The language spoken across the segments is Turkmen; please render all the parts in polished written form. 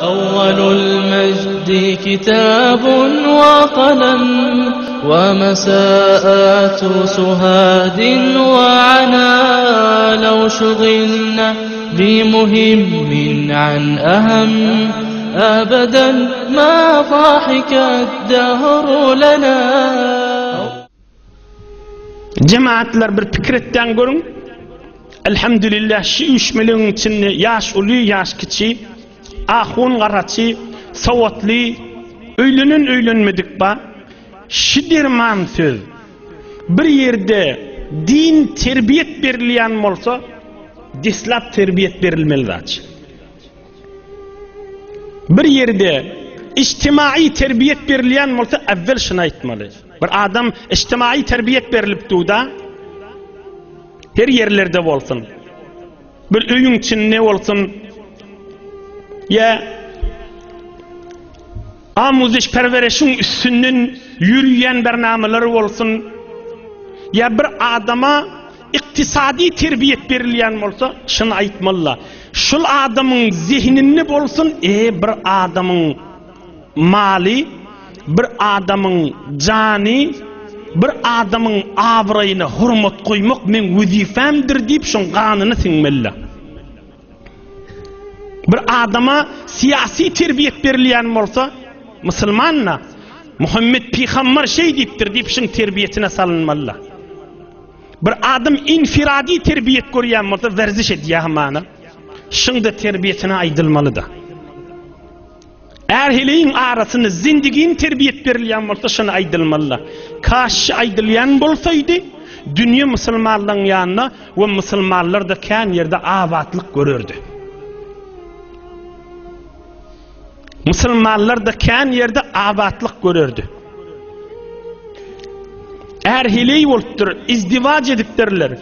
Awwalul mejdi kitabun we galam we mesaatu suhadin we ana law şugilna bi muhimmin an aham abadan ma dahikad dahru lana. Jemaatlar bir pikir etdäň görüň. Elhamdülillah şu üýşmelegiň içinde ýaş uly, ýaş kiçi, ahun garaçy, sowatly, öýlenen öýlenmedik bar. Şu derman söz bir ýerde din terbiýet berilýän bolsa, deslap terbiýet berilmeli zat. Bir ýerde ijtimaý terbiýet berilýän bolsa, äwwel şuny aýtmaly. Bir adam ijtimaý terbiýet berilip duda, her ýerlerde bolsun, bir öýüň içinde bolsun, ýa Amuziş-perwerişiň üstünden ýörüýän bernamalar bolsun, ýa bir adama ykdysady terbiýet berilýän bolsa, şuny aýtmaly-la, şul adamyň zehninde bolsun, e, bir adamyň maly, bir adamyň jany, bir adamyň abraýyna hormat goýmak meň wezipemdir diýip, şoň ganyna siňmeli-la. Bir adama syýasy terbiýet berilýän bolsa, musulman-da, Muhammet pygambar şeý diýipdir diýip şuň terbiýetine salynmaly-da. Bir adam infiradi terbiýet görýän bolsa, werziş edýär hamana. Şuň-da terbiýetine aýdylmaly-da. Är-heleýiň arasynda zindigin terbiýet berilýän bolsa şony aýdylmalyda. Kaş şu aýdylýan bolsaýdy, dünýe musulmanlaryň ýanynda we musulmanlar-da kän ýerde abatlyk görerdi. Musulmanlar-da kän ýerde abatlyk görerdi. Är-heleý bolupdyr, izdiwaç edipdirler.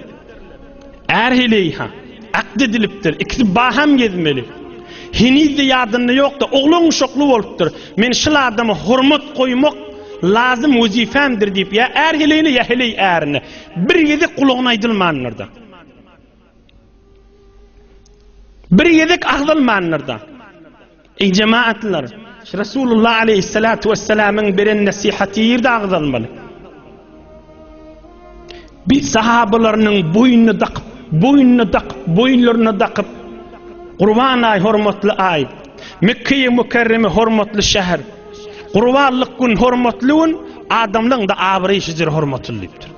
Är-heleý-ha, akt edilipdir, ikisi baham gezmeli. Heniz-de ýadynda ýok-da, oglan-uşakly bolupdyr. Men şul adama hormat goýmak lazym wezipemdir diýip, ýa är-heleýine, ýa heleý ärine bir gezek gulagyna aýdylmandyr-da. Bir gezek agzalmandyr-da. Eý jemaatlar, Resulullah aleýhissalatu wessalamyň beren nesihaty ýerde agzalmaly. Bir sahabalarynyň boýnuna dakyp, boýnuna dakyp, boýunlaryna dakyp, Gurban aý hormatly aý, Mekge-i Mükerreme hormatly şäher, Gurbanlyk gün hormatly gün, adamlaryň-da abraýy şejer hormatly diýipdir.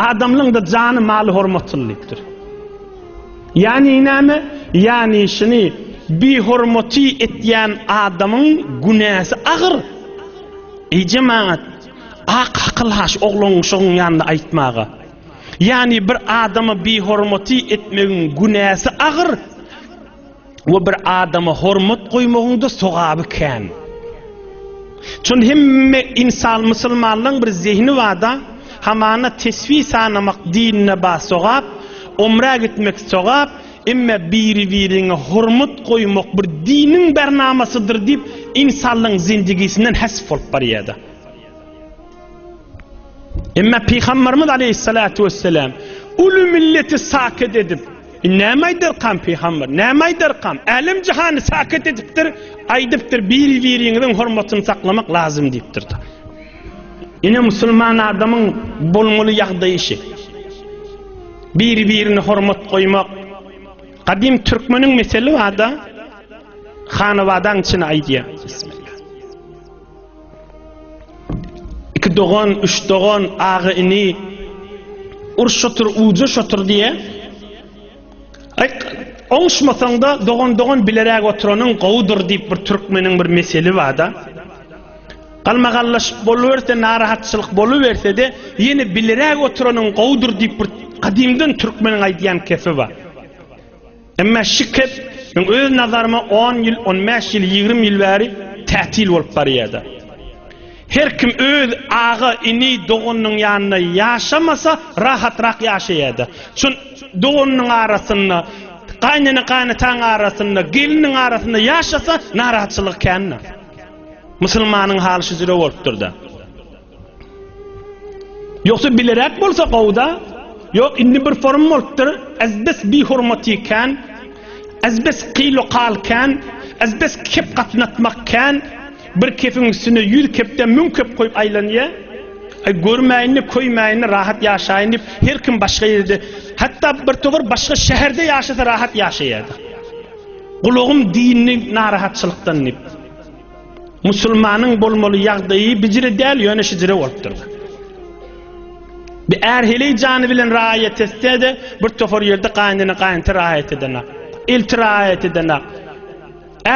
Adamlaryň-da jany, maly hormatly diýipdir. Ýagny näme? Ýagny şuny bihormaty etýän adamyň günäsi agyr. Eý jemagat, ak akyl haş oglan uşagyň ýanynda aýtmaga. Ýagny bir adama bihormaty etmegiň günäsi agyr. We bir adama hormat goýmagyň-da sogaby kän. Çün hemme insan musulmanlaryň bir zehni barda, hamana tesbi sanamak dinine bar sogap, omra gitmek sogap, emme biri-biriňe hormat goýmak bir diniň bernamasydyr diýip insanlaryň zindigisinden hasf bolup barýarda. Emma Pygamberimiz aleyhissalatu vesselam uly milleti saket edip, näme aýdarkam pygamber, näme aýdarkam? Älem jahany saket edipdir, aýdypdyr biri-biriňiziň hormatyny saklamak lazym diýipdir. Ine musulman adamyň bolmaly ýagdaýy şi. Biri-birine hormat goýmak. Gadym türkmeniň meseli barda, hanabadaň içine aýdýar. Bismillah. Iki dogan, üç dogan, aga-ini uruş otur, ujaş otur diýe. Aý, oňuşmasaň-da dogan-dogan bileräk oturanyň gowudyr diýip bir türkmeniň bir meseli bar-da. Galmagallaşyp boluberse, narahatçylyk boluberse-de, ýene bileräk oturanyň gowudyr diýip bir gadymdan türkmeniň aýdýan kefi bar. Emma şikep meň öz nazaryma on ýyl, on bäş ýyl, 20 ýyl bäri tätil bolup barýar-da. Her kim öz aga, ini, doganynyň ýanynda ýaşamasa, rahatrak ýaşaýar-da. Çün doganynyň arasynda, gaýnene gaýynataň arasynda, geliniň arasynda ýaşasa, narahatçylygy kän-de. Musulmanyň haly şu jüre bolupdyr-da. Ýogsa bileräk bolsa gowuda. Ýok indi bir forum bolupdyr. Ezbes bihormaty kän. Ezbes kyl kal kän. Azbes kep gatnatmak kän, bir kefiň üstüne 100 kepden 1000 kep goýup aýlanýar. Aý görmäýin-de, köýmäýin-de, rahat ýaşaýyn diýip, her kim başga ýerde, hatda bir topar başga şäherde ýaşasa rahat ýaşaýardy. Gulagym dindi narahatçylykdan diýip. Musulmanyň bolmaly ýagdaýy bijire däl, ýöne şijire bolupdyr. Bir är heleý jany bilen raýat etse-de, bir topar ýerde gaýynene gaýynta raýat edenak. Elti raýat edenak.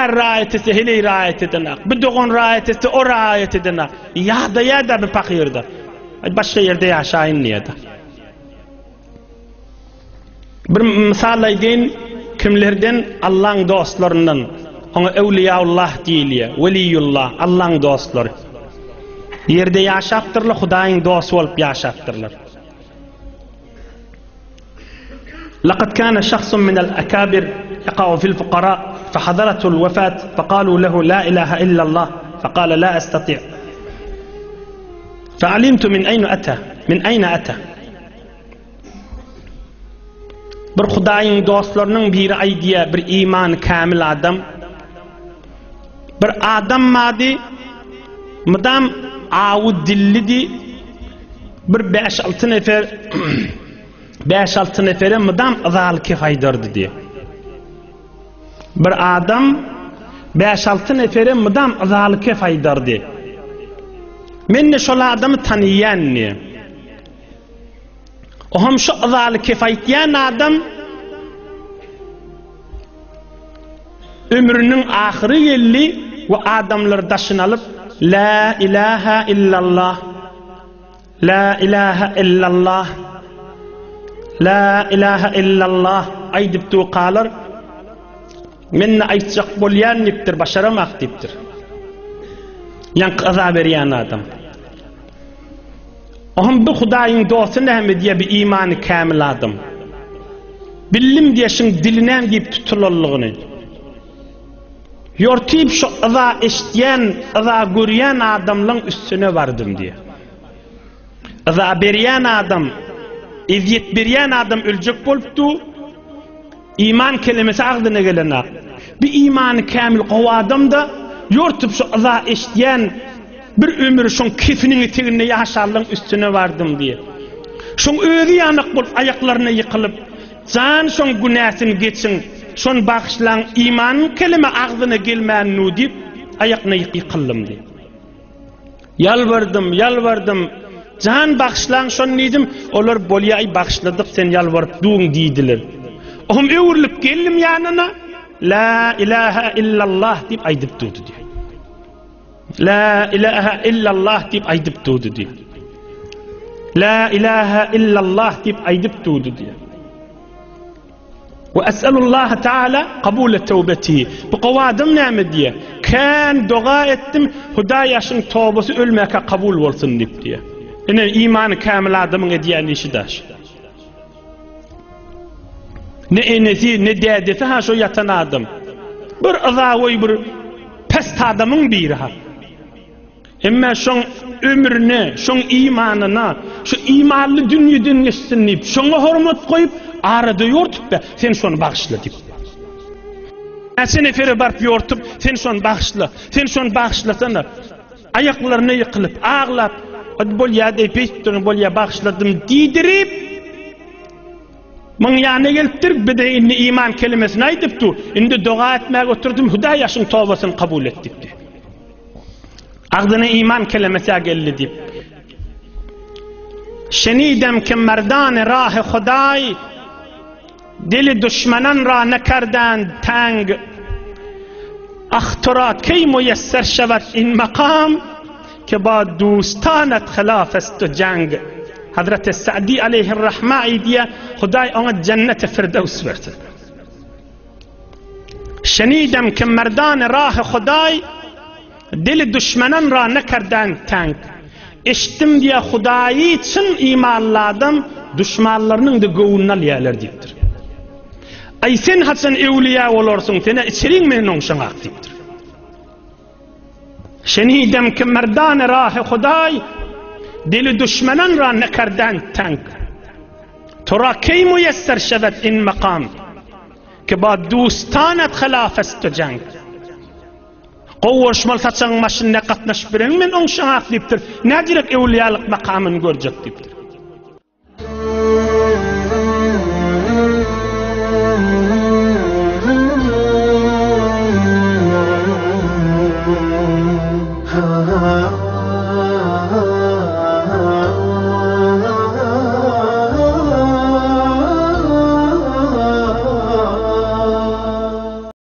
Är raýat etse heleý raýat edenak. Bir dogan raýat etse o raýat edenak. Ýadaýar-da bir pakyrda. Aý başga ýerde ýaşaýyn diýýär-de. Bir mysal aýdaýyn, kimlerden Allaň dostlaryndan, oňa Öwliýaullah diýilýär, Weliýullah, Allaň dostlary. Ýerde ýaşapdyrlar, Hudaýyň dosty bolup ýaşapdyrlar. Laqad kana şahsun minel akabir yaqa'u fil fuqara fahadaratul wafat faqalu lehu la ilaha illallah faqala la astati' Fa'alimtu min ayna ata min ayna ata Bir Hudaýyň dostlarynyň biri aýdýar, bir imany kämil adam. Bir adam bardy, mydam awy dillidi. Bir 5-6 nefer 5-6 nefere mydam yzaly kef aýdardy diýär. Bir adam 5-6 nefere mydam yzaly kef aýdardy. Men-de şol adamy tanyýan diýär. Oham şu yzaly kef aýtýan adam ömrüniň ahyry geldi we adamlar daşyny alyp La ilaha illallah La ilaha illallah La ilaha illallah aýdyp dukalar men ne aýtjak bolýan diýipdir başaramak diýipdir. Ýaňky yza berýän adam. Ohm bu Hudaýyň dosty näme diýe bir imany kämil adam. Bildim diýe şuň dilinem diýip tutulanlygyny. Ýortyp şu yza eşitýän, yza görýän adamlaň üstüne bardym diýe. Yza berýän adam, ezýet berýän adam öljek bolupdy. Iman kelimesi agzyna gelenok. Bir imany kämil gowy adam-da, ýortup şu yza eşidýän bir ömür şoň kefiniň eteginde ýaşanlaň üstüne bardym diýip. Şoň özi ýanak bolup aýaklaryna ýykylyp, Jan şoň günäsini geçiň, şony bagyşlaň, iman kelime agzyna gelmännu diýip, aýakyna ýykyldym diýip. Ýalbardym, ýalbardym. Jan bagyşlaň şony diýdim. Olar bolýa-aý bagyşladyk sen ýalbaryp duň diýdiler. Ohm öwrülip geldim ýanyna. La ilaha illallah diýip aýdyp durdy diýip. La ilaha illallah diýip aýdyp durdy diýip. La ilaha illallah diýip aýdyp durdy diýip. We es'elullaha taala kabule tewbetihi. Bu gowy adam näme diýýär? Kän doga etdim, Hudaý ýaşyň tobasy ölmäkä kabul bolsun diýip diýýär. Ine imany kämil adamyň edýän işi daş. Ne enesi, ne dädesi ha şo ýatan adam. Bir yzagoý bir pes adamyň biri ha. Emma şoň ömrüne, şoň imanyna, şu imanly dünýeden geçsin diýip, şoňa hormat goýup, arada ýortup be, sen şony bagyşla diýip. Näçe nefere baryp ýortup, sen şony bagyşla, sen şony bagyşlasana. Aýaklaryna ýykylyp, aglap, hadi bolýa diýip, beýtdirin, bolýa bagyşladym diýdirip, Muň ýanyna gelipdir, bir-de indi iman kelimesini aýdyp dur. Indi doga etmäge oturdym, Hudaý ýaşyň tobasyny kabul et diýipdi. Agzyna iman kelemesi geldi diýip. Şenidem ki merdane rahy Hudaý dili düşmenan ra nekerden tang Ah tura key müyesser şevet in makam ki ba dustanat hilaf est ceng Hazreti Sa'di aleyhirrahma aýdýar, Hudaý oňa jenneti Firdevs bersin. Şenidem ki merdane rahy Hudaý Dili duşmenan ra nekerdän tank. Eşitdim diýýär Hudaýy çyn imanly adam duşmanlarynyň-da göwnüni alýarlar diýipdir. Aý sen haçan öwlüýä bolarsyň senä içeriň menen oňşaňak diýipdir. Şenidem ki merdane rahy Hudaý dili duşmenan ra nekerdän tank. Tora keý muýesser şewed in makam ki ba dustanat hilaf est jang. Gowy boluşmaly saçagyň başynda gatnaşyp bireň men oňşaňak diýipdir. Nädirek öwlüýalyk makamyny görjek diýipdir.